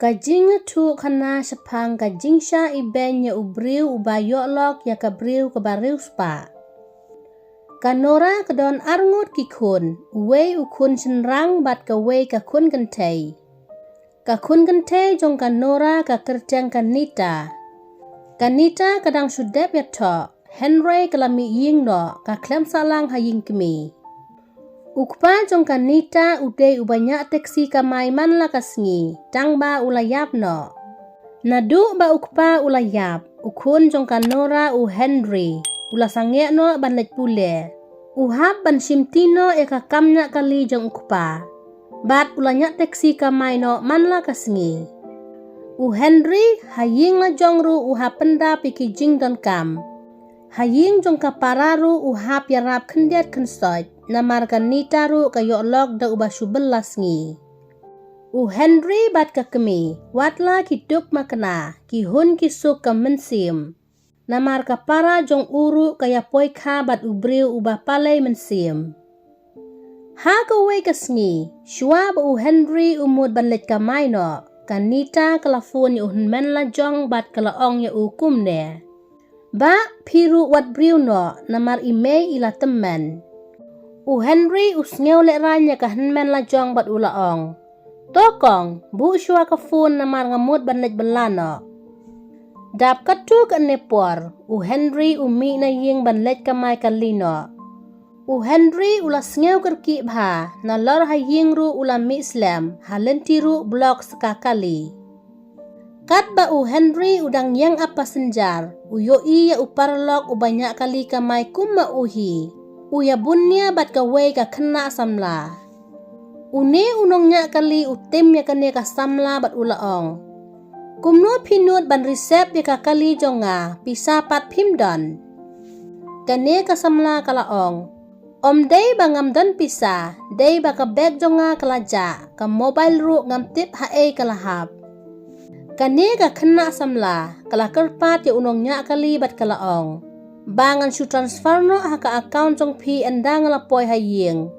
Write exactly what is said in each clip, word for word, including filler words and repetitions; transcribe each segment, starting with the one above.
Ka jingïathuh khana shaphang ka jingshah ibeiñ ïa u briew uba ïoh lok ïa ka briew kaba riewspah. Ka Nora ka don arngut ki khun, uwei u khun shynrang bad kawei ka khun kynthei. Ka khun kynthei jong ka Nora ka kyrteng ka Nita. Ka Nita ka dang shu dep ïathoh, hynrei ka la mih ïing noh, ka khlem sah lang ha ïing kmie. U kpa jong ka Nita u dei uba ñiah taxi kamai man la ka sngi, tang ba u la ïap noh. Naduh ba u kpa u la ïap, u khun jong ka Nora u Henry u la sangeh noh ban leit pule. U hap ban shimti noh ïa ka kam ñiah kali jong u kpa. Bad u la ñiah taxi kamai noh man la ka sngi. U Henry ha ïing la jong ruh u hap pyndap ïa ki jingdonkam. Ha ïing jong ka para ruh u hap ïarap khyndiat khynsoit, namar ka Nita ruh ka ïoh lok da uba shu bylla sngi. U Henry bad ka kmie, wat la ki duk makna, ki hun ki suk ka mynsiem. Namar ka para jong u ruh ka ïa poi kha bad u briew uba palei mynsiem. Ha kawei ka sngi, shuwa ba u Henry u mut ban leit kamai noh, ka Nita ka la phone ïa u hynmen la jong bad ka la ong ïa u kumne. Bah, phi ruh wat briew noh, namar i mei i la tymmen. U Henry u sngew lehraiñ ïa ka hynmen la jong bad u la ong. To kong, buh shuwa ka phone namar nga mut ban leit bylla noh. Dap katto katne por, u Henry u mih na ïing ban leit kamai kali noh. U Henry u la sngew kyrkieh bha, nalor ha ïing ruh u la mih slem, ha lynti ruh block sa ka kali. Katba u Henry u dang ïeng ap passenger, u ïohi ïa u paralok uba ñiah kali kamai kum ma u hi. U ïa bun nia bad kawei ka khynnah samla. Une u nongñiah kali u tim ïa kane ka samla bad u la ong. Kumno phi nud ban reserve ïa ka kali jong nga, pisa pat phim don. Kane ka samla ka la ong. Ym dei ba ngam don pisa, dei ba ka bag jong nga ka la jah, ka mobile ruh ngam tip ha ei ka la hap. Kane ka khynnah samla, ka la kyrpad ïa u nongñiah kali bad ka la ong. Ba ngan shu transfer noh ha ka account jong phi ynda nga la poi ha ïing.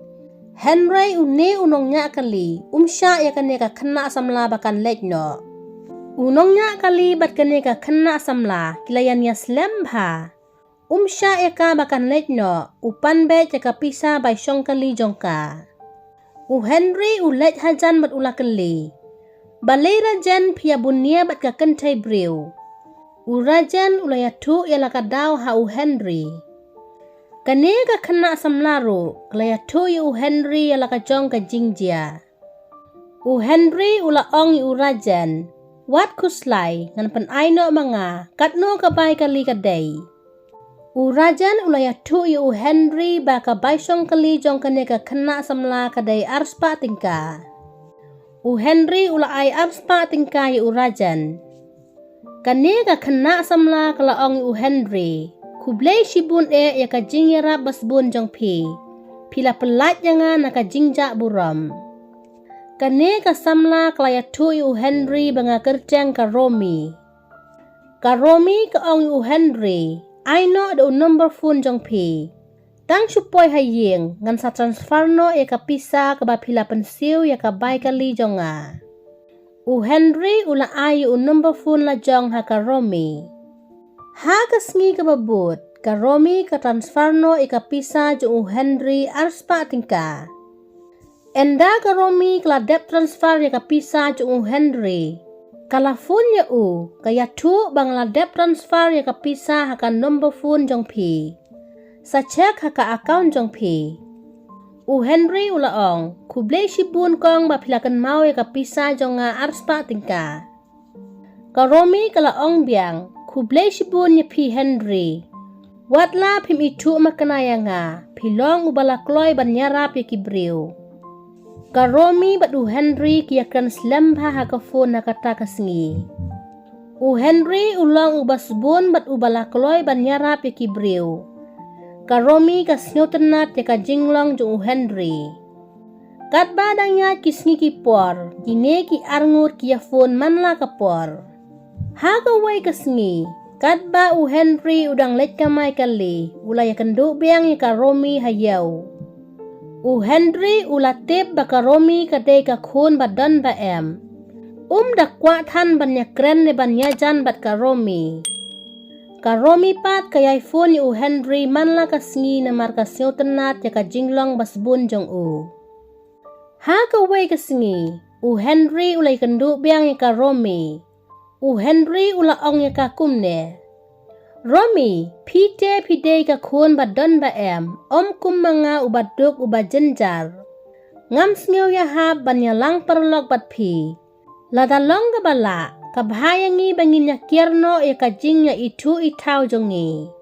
Hynrei une u nongñiah kali, um shah ïa kane ka khynnah samla ba kan leit noh. U nongñiah kali bad kane ka khynnah samla, ki la ïa nia slem bha. Um shah ïa ka ba kan leit noh, u pan beit ïa ka pisa bai shong kali jong ka. U Henry u leit hajan bad u la kylli. Balei Rajen phi ïa bun nia bad ka kynthei briew. U Rajen u la ïathuh ïa la ka daw ha u Henry. Kane ka khynnah samla ruh, ka la ïathuh ïa u Henry ïa la ka jong ka jingjia. U Henry u la ong ïa u Rajen. Wat khuslai, ngan pynai noh ma nga, katno ka bai kali ka dei. U Rajen u la ïathuh ïa u Henry ba ka bai shong kali jong kane ka khynnah samla ka dei arspah tyngka. U Henry u la ai arspah tyngka ïa u Rajen. Kane ka khynnah samla ka la ong ïa u Henry. Khublei shibun eh ïa ka jingïarap basbun jong phi. Phi la pyllait ïa nga na ka jingjah burom. Kane ka samla ka la ïathuh ïa u Henry ba nga kyrteng ka Romi. Ka Romi ka ong ïa u Henry, ai noh da u number phone jong phi. Tang shu poi ha ïing, ngan sa transfer noh ïa ka pisa kaba phi la pynsiew ïa ka bai kali jong nga. U Henry u la ai ïa u number phone la jong ha ka Romi. Ha ka sngi kaba bud, ka Romi ka transfer noh ïa ka pisa jong u Henry arspah tyngka. Ynda ka Romi ka la dep transfer ïa ka pisa jong u Henry. Ka la phone ïa u, ka ïathuh ba nga la dep transfer ïa ka pisa ha ka number phone jong phi. Sa check ha ka account jong phi. U Henry u la ong, khublei shibun kong ba phi la kynmaw ïa ka pisa jong nga arspah tyngka. Ka Romi ka la ong biang, khublei shibun ïa phi Henry. Wat la phim ithuh makna ïa nga, phi long uba la kloi ban ïarap ïa ki briew. Ka Romi bad u Henry ki ïakren slem bha ha ka phone ha kata ka sngi. U Henry u long uba sbun bad uba la kloi ban ïarap ïa ki briew. Ka Romi ka sngewtynnat ïa ka jinglong jong u Henry. Katba dang ïaid ki sngi ki por, kine ki arngut ki ïa phone man la ka por. Ha kawei ka sngi, katba u Henry u dang leit kamai kali, u la ïakynduh biang ïa ka Romi ha ïew. U Henry u la tip ba ka Romi ka dei ka khun ba don ba em. Um da kwah than ban ïakren ne ban ïajan bad ka Romi. Ka Romi pat ka ïai phone ïa u Henry man la ka sngi namar ka sngewtynnat ïa ka jinglong ba sbun jong u. Ha kawei ka sngi, u Henry u la ïakynduh biang ïa ka Romi. U Henry u la ong ïa ka kumne, Romi, phi te phi dei ka khun ba don ba em, ym kum ma nga uba duk uba jynjar. Ngam sngew ïahap ban ïalang paralok bad phi. Lada long kaba lah, ka bha ïa ngi ba ngin ïakiar noh ïa ka jingïaithuh ithaw jong ngi.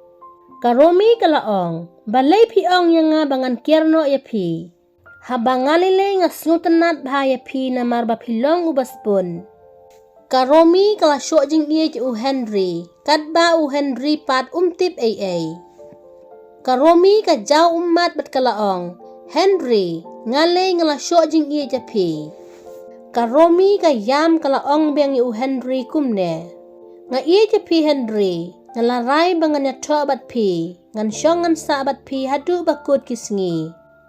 Ka Romi ka la ong, balei phi ong ïa nga ba ngan kiar noh ïa phi? Haba nga lei lei nga sngewtynnat bha ïa phi namar ba phi long uba sbun. Ka Romi ka la shoh jingïeit ïa u Henry, katba u Henry pat um tip ei ei. Ka Romi ka jaw ummat bad ka la ong, Henry, nga lei nga la shoh jingïeit ïa phi. Ka Romi ka ïam ka la ong biang ïa u Henry kumne, nga ïeit ïa phi Henry, nga la rai ba ngan ïathoh bad phi, ngan shong ngan sah bad phi haduh ba kut ki sngi.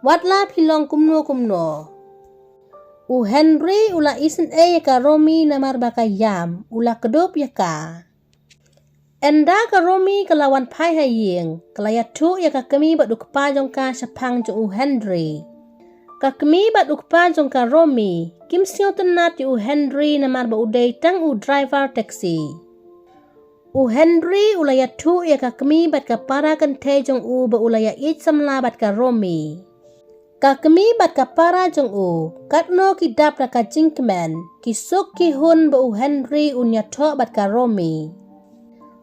Wat la phi long kumno kumno. U Henry u la isynei ïa ka Romi namar ba ka ïam, u la kdup ïa ka. Ynda ka Romi ka la wan phai ha ïing, ka la ïathuh ïa ka kmie bad u kpa jong ka shaphang jong u Henry. Ka kmie bad u kpa jong ka Romi kim sngewtynnat ïa u Henry namar ba u dei tang u driver taxi. U Henry u la ïathuh ïa ka kmie bad ka para kynthei jong u ba u la ïaieit samla bad ka Romi. Ka kmie bad ka para jong u, katno ki dap da ka jingkmen, ki suk ki hun ba u Henry un ïathoh bad ka Romi.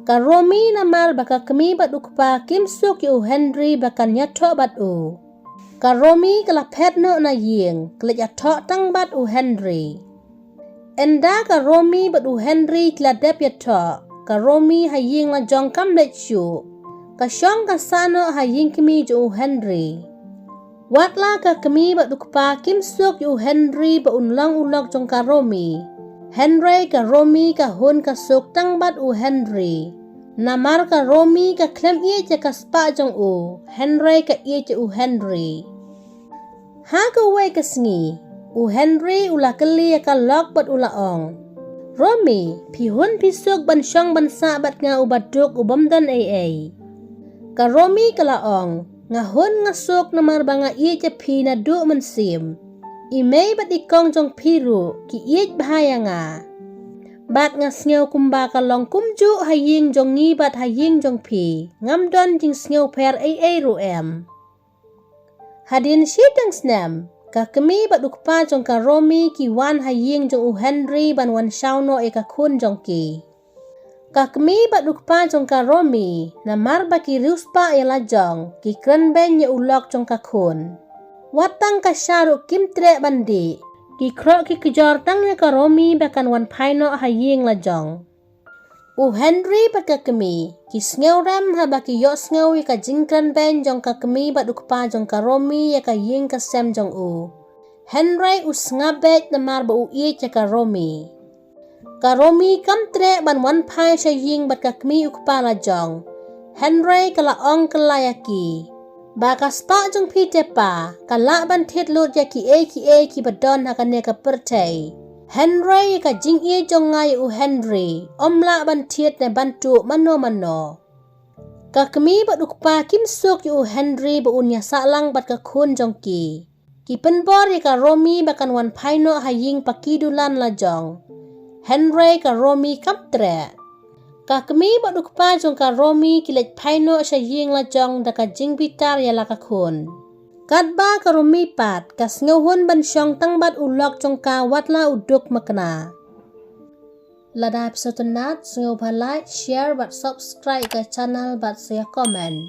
Ka Romi namar ba ka kmie bad u kpa kim suk ïa u Henry ba kan ïathoh bad u, ka Romi ka la phet noh na ïing, ka leit ïathoh tang bad u Henry. Ynda ka Romi bad u Henry ki la dep ïathoh, ka Romi ha ïing la jong kam leit shuh. Ka shong ka sah noh ha ïing kmie jong u Henry. Wat la ka kmie bad u kpa kim suk ïa u Henry ba un long u lok jong ka Romi. Hynrei ka Romi ka hun ka suk tang bad u Henry. Namar ka Romi ka khlem ïeit ïa ka spah jong u, hynrei ka ïeit ïa u Henry. Ha kawei ka sngi, u Henry u la kylli ïa ka lok bad u la ong, Romi, phi hun phi suk ban shong ban sah bad nga uba duk u bym don ei ei? Ka Romi ka la ong, nga hun nga suk namar ba nga ïeit ïa phi naduh mynsiem. I mei bad i kong jong phi ruh ki ïeit bha ïa nga. Bad nga sngew kumba ka long kumjuh ha ïing jong ngi bad ha ïing jong phi, ngam don jingsngewpher ei ei ruh em. Hadien shi teng snem, ka kmie bad u kpa jong ka Romi ki wan ha ïing jong u Henry ban wan shaw noh ïa ka khun jong ki. Ka kmie bad u kpa jong ka Romi, namar ba ki riewspah ïa la jong, ki kren beiñ ïa u lok jong ka khun. Wat tang ka sha ruh kim treh ban dih, ki khroh ki kjor tang ïa ka Romi ba kan wan phai noh ha ïing la jong. U Henry bad ka kmie, ki sngewrem haba ki ïohsngew ïa ka jingkren beiñ jong ka kmie bad u kpa jong ka Romi ïa ka ïing ka sem jong u. Hynrei u sngap beit namar ba u ïeit ïa ka Romi. Ka Romi kam treh ban wan phai sha ïing bad ka kmie u kpa la jong. Hynrei ka la ong kylla ïa ki, ba ka spah jong phi te pa, ka lah ban thied lut ïa kiei kiei kiba don ha kane ka pyrthei. Hynrei ïa ka jingïeit jong nga ïa u Henry, ym lah ban thied ne ban tuh mano mano. Ka kmie bad u kpa kim suk ïa u Henry ba un ïa sah lang bad ka khun jong ki. Ki pynbor ïa ka Romi ba kan wan phai noh ha ïing paki dulan la jong. Hynrei ka Romi kam treh. Ka kmie bad u kpa jong ka Romi ki leit phai noh sha ïing la jong da ka jingbitar ïa la ka khun. Katba ka Romi pat, ka sngewhun ban shong tang bad u lok jong ka wat la u duk makna. Lada phi sngewtynnat, sngewbha like, share bad subscribe ka channel bad sa ïa comment.